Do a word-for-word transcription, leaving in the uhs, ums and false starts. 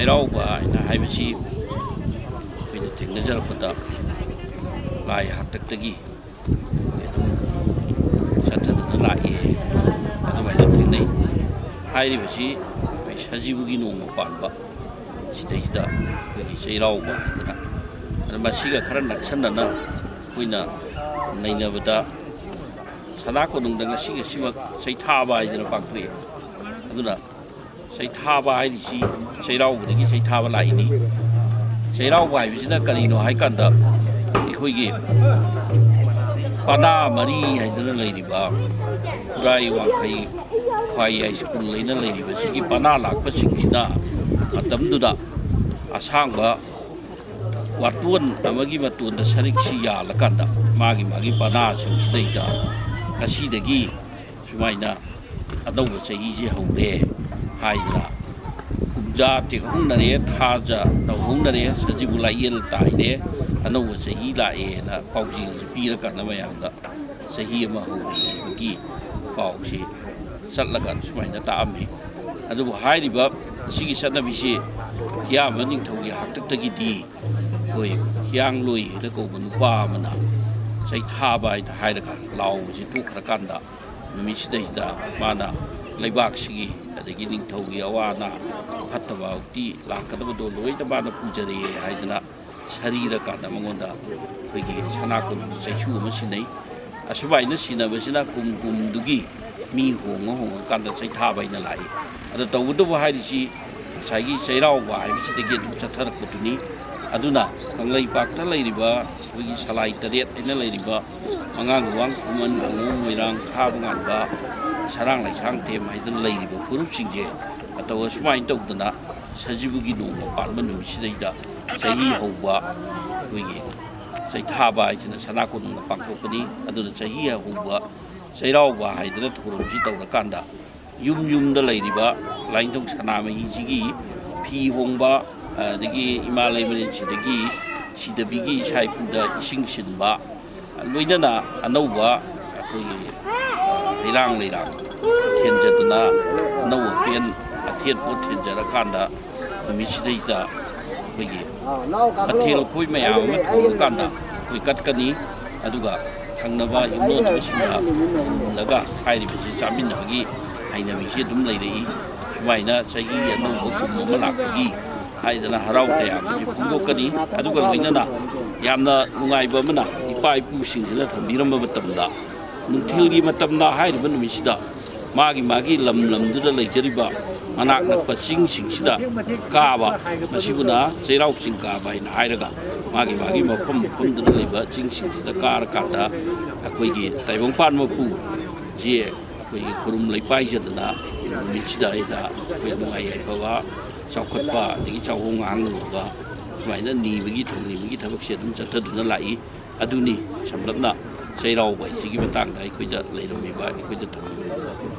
ꯆꯩꯔꯥꯎꯕ ꯍꯥꯏꯅ ꯍꯥꯏꯕꯁꯤ ꯑꯩꯈꯣꯏꯅ ꯊꯦꯡꯅꯖꯔꯛꯄꯗ ꯂꯥꯏ ꯍꯥꯛꯇꯛꯇꯒꯤ ꯑꯩꯈꯣꯏ ꯑꯗꯨꯝ ꯆꯠꯊꯗꯨꯅ ꯂꯥꯛꯑꯦ, ꯑꯗꯨꯃꯥꯏꯅ ꯊꯦꯡꯅꯩ꯫ ꯍꯥꯏꯔꯤꯕꯁꯤ ꯑꯩꯈꯣꯏ ꯁꯖꯤꯕꯨꯒꯤ ꯅꯣꯡꯃ ꯄꯥꯟꯕ ꯁꯤꯗꯩꯁꯤꯗ ꯑꯩꯈꯣꯏꯒꯤ ꯆꯩꯔꯥꯎꯕ ꯍꯥꯏꯗꯅ, ꯑꯗ ꯃꯁꯤꯒ ꯈꯔ ꯅꯛꯁꯟꯅꯅ ꯑꯩꯈꯣꯏꯅ ꯅꯩꯅꯕꯗ ꯁꯅꯥ ꯀꯣꯅꯨꯡꯗ ꯉꯁꯤ ꯉꯁꯤꯃꯛ ꯆꯩꯊꯥꯕ ꯍꯥꯏꯗꯅ ꯄꯥꯡꯊꯣꯛꯏ꯫ ꯑꯗꯨꯅ ꯆꯩꯊꯥꯕ ꯍꯥꯏꯔꯤꯁꯤ ꯆꯩꯔꯥꯎꯕꯗꯒꯤ ꯆꯩꯊꯥꯕ ꯂꯥꯛꯏꯅꯤ꯫ ꯆꯩꯔꯥꯎꯕ ꯍꯥꯏꯕꯁꯤꯅ ꯀꯔꯤꯅꯣ ꯍꯥꯏ ꯀꯥꯟꯗ, ꯑꯩꯈꯣꯏꯒꯤ ꯄꯅꯥ ꯃꯔꯤ ꯍꯥꯏꯗꯅ ꯂꯩꯔꯤꯕ ꯈꯨꯔꯥꯏ ꯋꯥꯡꯈꯩ ꯈ꯭ꯋꯥꯏ ꯍꯥꯏ ꯁ꯭ꯀꯨꯜ ꯍꯥꯏꯅ ꯂꯩꯔꯤꯕꯁꯤꯒꯤ ꯄꯅꯥ ꯂꯥꯛꯄꯁꯤꯡꯁꯤꯅ ꯃꯇꯝꯗꯨꯗ ꯑꯁꯥꯡꯕ ꯋꯥꯇꯣꯟ ꯑꯃꯒꯤ ꯃꯇꯣꯟꯗ ꯁꯔꯤꯛꯁꯤ ꯌꯥꯜꯂꯀꯥꯟꯗ ꯃꯥꯒꯤ ꯃꯥꯒꯤ ꯄꯅꯥꯁꯤꯡꯁꯤꯗꯩꯗ ꯉꯁꯤꯗꯒꯤ ꯁꯨꯃꯥꯏꯅ ꯑꯅꯧꯕ ꯆꯍꯤꯁꯦ ꯍꯧꯔꯦ ꯍꯥꯏꯗꯅ, ꯀꯨꯝꯖꯥ ꯇꯦꯛꯍꯧꯅꯔꯦ, ꯊꯥꯖ ꯇꯧꯍꯧꯅꯔꯦ, ꯁꯖꯤꯕꯨ ꯂꯥꯏꯌꯦꯜ ꯇꯥꯏꯔꯦ, ꯑꯅꯧꯕ ꯆꯍꯤ ꯂꯥꯛꯑꯦꯅ ꯄꯥꯎꯖꯦꯜꯁꯦ ꯄꯤꯔꯀꯥꯟꯗ ꯃꯌꯥꯝꯗ ꯆꯍꯤ ꯑꯃ ꯍꯧꯔꯦ ꯍꯥꯏꯕꯒꯤ ꯄꯥꯎꯁꯤ ꯆꯠꯂꯒ ꯁꯨꯃꯥꯏꯅ ꯇꯥꯛꯑꯝꯃꯤ꯫ ꯑꯗꯨꯕꯨ ꯍꯥꯏꯔꯤꯕ ꯑꯁꯤꯒꯤ ꯆꯠꯅꯕꯤꯁꯤ ꯀꯤꯌꯥꯝꯕ ꯅꯤꯡꯊꯧꯒꯤ ꯍꯥꯛꯇꯛꯇꯒꯤꯗꯤ ꯑꯩꯈꯣꯏ ꯍꯤꯌꯥꯡꯂꯣꯏ ꯍꯥꯏꯅ ꯀꯧꯕ ꯅꯨꯄꯥ ꯑꯃꯅ ꯆꯩꯊꯥꯕ ꯍꯥꯏꯅ ꯍꯥꯏꯔꯒ ꯂꯥꯎꯕꯁꯤ ꯊꯣꯛꯈ꯭ꯔꯀꯥꯟꯗ, ꯅꯨꯃꯤꯠꯁꯤꯗꯩꯁꯤꯗ ꯃꯥꯅ ꯂꯩꯕꯥꯛꯁꯤꯒꯤ ꯑꯗꯒꯤ ꯅꯤꯡꯊꯧꯒꯤ ꯑꯋꯥ ꯑꯅꯥ, ꯐꯠꯇꯕ ꯍꯥꯎꯗꯤ ꯂꯥꯛꯀꯗꯕꯗꯣ ꯂꯣꯏꯅ ꯃꯥꯅ ꯄꯨꯖꯔꯛꯑꯦ ꯍꯥꯏꯗꯅ ꯁꯔꯤꯔꯀꯥꯟꯗ ꯃꯉꯣꯟꯗ ꯑꯩꯈꯣꯏꯒꯤ ꯁꯅꯥ ꯀꯣꯅꯨꯡ ꯆꯩꯁꯨ ꯑꯃ ꯁꯤꯟꯅꯩ꯫ ꯑꯁꯨꯃꯥꯏꯅ ꯁꯤꯟꯅꯕꯁꯤꯅ ꯀꯨꯝ ꯀꯨꯝꯗꯨꯒꯤ ꯃꯤ ꯍꯣꯡꯉ ꯍꯣꯡꯉꯀꯥꯟꯗ ꯆꯩꯊꯥꯕ ꯍꯥꯏꯅ ꯂꯥꯛꯏ꯫ ꯑꯗꯣ ꯇꯧꯕꯇꯕꯨ ꯍꯥꯏꯔꯤꯁꯤ ꯉꯁꯥꯏꯒꯤ ꯆꯩꯔꯥꯎꯕ ꯍꯥꯏꯕꯁꯤꯗꯒꯤ ꯑꯗꯨꯝ ꯆꯠꯊꯔꯛꯄꯗꯨꯅꯤ꯫ ꯑꯗꯨꯅ ꯀꯪꯂꯩꯄꯥꯛꯇ ꯂꯩꯔꯤꯕ ꯑꯩꯈꯣꯏꯒꯤ ꯁꯂꯥꯏ ꯇꯔꯦꯠ ꯍꯥꯏꯅ ꯂꯩꯔꯤꯕ ꯃꯉꯥꯡ ꯂꯨꯋꯥꯡ ꯈꯨꯃꯟ ꯑꯉꯣꯝ ꯃꯣꯏꯔꯥꯡ ꯈꯥ ꯃꯉꯥꯟꯕ ꯁꯔꯥꯡ ꯂꯩꯁꯥꯡ ꯊꯦꯝ ꯍꯥꯏꯗꯅ ꯂꯩꯔꯤꯕ ꯐꯨꯔꯨꯞꯁꯤꯡꯁꯦ ꯑꯇꯧ ꯑꯁꯨꯃꯥꯏꯅ ꯇꯧꯗꯅ ꯁꯖꯤꯕꯨꯒꯤ ꯅꯣꯡꯃ ꯄꯥꯟꯕ ꯅꯨꯃꯤꯠꯁꯤꯗꯩꯗ ꯆꯍꯤ ꯍꯧꯕ ꯑꯩꯈꯣꯏꯒꯤ ꯆꯩꯊꯥꯕ ꯍꯥꯏꯁꯤꯅ ꯁꯅꯥ ꯀꯣꯅꯨꯡꯗ ꯄꯥꯡꯊꯣꯛꯄꯅꯤ꯫ ꯑꯗꯨꯅ ꯆꯍꯤ ꯍꯧꯕ ꯆꯩꯔꯥꯎꯕ ꯍꯥꯏꯗꯅ ꯊꯧꯔꯝꯁꯤ ꯇꯧꯔꯀꯥꯟꯗ ꯌꯨꯝ ꯌꯨꯝꯗ ꯂꯩꯔꯤꯕ ꯂꯥꯏꯅꯤꯡꯊꯧ ꯁꯅꯥꯃꯍꯤꯁꯤꯒꯤ ꯐꯤ ꯍꯣꯡꯕ, ꯑꯗꯒꯤ ꯏꯃꯥ ꯂꯩꯃꯔꯦꯟꯁꯤꯗꯒꯤ ꯁꯤꯗꯕꯤꯒꯤ ꯏꯁꯥ ꯏꯄꯨꯗ ꯏꯁꯤꯡ ꯁꯤꯟꯕ, ꯂꯣꯏꯅꯅ ꯑꯅꯧꯕ ꯑꯩꯈꯣꯏꯒꯤ ꯍꯩꯔꯥꯡ ꯂꯩꯔꯥꯡ ꯊꯦꯟꯖꯗꯨꯅ ꯑꯅꯧꯕ ꯄꯦꯟ ꯑꯊꯦꯟ ꯄꯣꯠ ꯊꯦꯟꯖꯔꯀꯥꯟꯗ ꯅꯨꯃꯤꯠꯁꯤꯗꯩꯗ ꯑꯩꯈꯣꯏꯒꯤ ꯃꯊꯦꯜ ꯂꯨꯀꯣꯏ ꯃꯌꯥꯝ ꯑꯃ ꯊꯣꯡꯉꯀꯥꯟꯗ ꯑꯩꯈꯣꯏ ꯀꯠꯀꯅꯤ꯫ ꯑꯗꯨꯒ ꯊꯪꯅꯕ ꯌꯨꯝꯂꯣꯟꯅꯕꯁꯤꯡꯗ ꯊꯣꯡꯂꯒ ꯍꯥꯏꯔꯤꯕꯁꯤ ꯆꯥꯃꯤꯟꯅꯕꯒꯤ ꯍꯩꯅꯕꯤꯁꯤ ꯑꯗꯨꯝ ꯂꯩꯔꯛꯏ꯫ ꯁꯨꯃꯥꯏꯅ ꯆꯍꯤ ꯑꯅꯧꯕ ꯀꯨꯝ ꯑꯃ ꯂꯥꯛꯄꯒꯤ ꯍꯥꯏꯗꯅ ꯍꯔꯥꯎ ꯇꯌꯥꯝꯕꯁꯤ ꯐꯣꯡꯗꯣꯛꯀꯅꯤ꯫ ꯑꯗꯨꯒ ꯂꯣꯏꯅꯅ ꯌꯥꯝꯅ ꯅꯨꯡꯉꯥꯏꯕ ꯑꯃꯅ, ꯏꯄꯥ ꯏꯄꯨꯁꯤꯡꯁꯤꯅ ꯊꯝꯕꯤꯔꯝꯕ ꯃꯇꯝꯗ, ꯅꯨꯡꯊꯤꯜꯒꯤ ꯃꯇꯝꯗ ꯍꯥꯏꯔꯤꯕ ꯅꯨꯃꯤꯠꯁꯤꯗ ꯃꯥꯒꯤ ꯃꯥꯒꯤ ꯂꯝ ꯂꯝꯗꯨꯗ ꯂꯩꯖꯔꯤꯕ ꯃꯅꯥꯛ ꯅꯛꯄ ꯆꯤꯡꯁꯤꯡꯁꯤꯗ ꯀꯥꯕ, ꯃꯁꯤꯕꯨꯅ ꯆꯩꯔꯥꯎ ꯆꯤꯡ ꯀꯥꯕ ꯍꯥꯏꯅ ꯍꯥꯏꯔꯒ, ꯃꯥꯒꯤ ꯃꯥꯒꯤ ꯃꯐꯝ ꯃꯐꯝꯗꯨꯗ ꯂꯩꯕ ꯆꯤꯡꯁꯤꯡꯁꯤꯗ ꯀꯥꯔꯀꯥꯟꯗ ꯑꯩꯈꯣꯏꯒꯤ ꯇꯥꯏꯕꯪꯄꯥꯟ ꯃꯄꯨꯁꯤ ꯑꯩꯈꯣꯏꯒꯤ ꯈꯨꯔꯨꯝ ꯂꯩꯄꯥꯏꯖꯗꯅ ꯅꯨꯃꯤꯠꯁꯤꯗ ꯑꯩꯅ ꯑꯩꯈꯣꯏ ꯅꯨꯡꯉꯥꯏ ꯌꯥꯏꯐꯕ, ꯆꯥꯎꯈꯠꯄ, ꯑꯗꯒꯤ ꯆꯥꯍꯣꯡ ꯉꯥꯍꯣꯡꯕ, ꯁꯨꯃꯥꯏꯅ ꯅꯤꯕꯒꯤ ꯊꯧꯅꯤꯕꯒꯤ ꯊꯕꯛꯁꯦ ꯑꯗꯨꯝ ꯆꯠꯊꯗꯨꯅ ꯂꯥꯛꯏ꯫ ꯑꯗꯨꯅꯤ ꯁꯝꯂꯞꯅ ꯆꯩꯔꯥꯎꯕ ꯍꯥꯏꯁꯤꯒꯤ ꯃꯇꯥꯡꯗ ꯑꯩꯈꯣꯏꯗ ꯂꯩꯔꯝꯃꯤꯕ, ꯑꯩꯈꯣꯏꯗ ꯊꯝꯂꯝꯃꯤꯕ ꯋꯥꯐꯝ꯫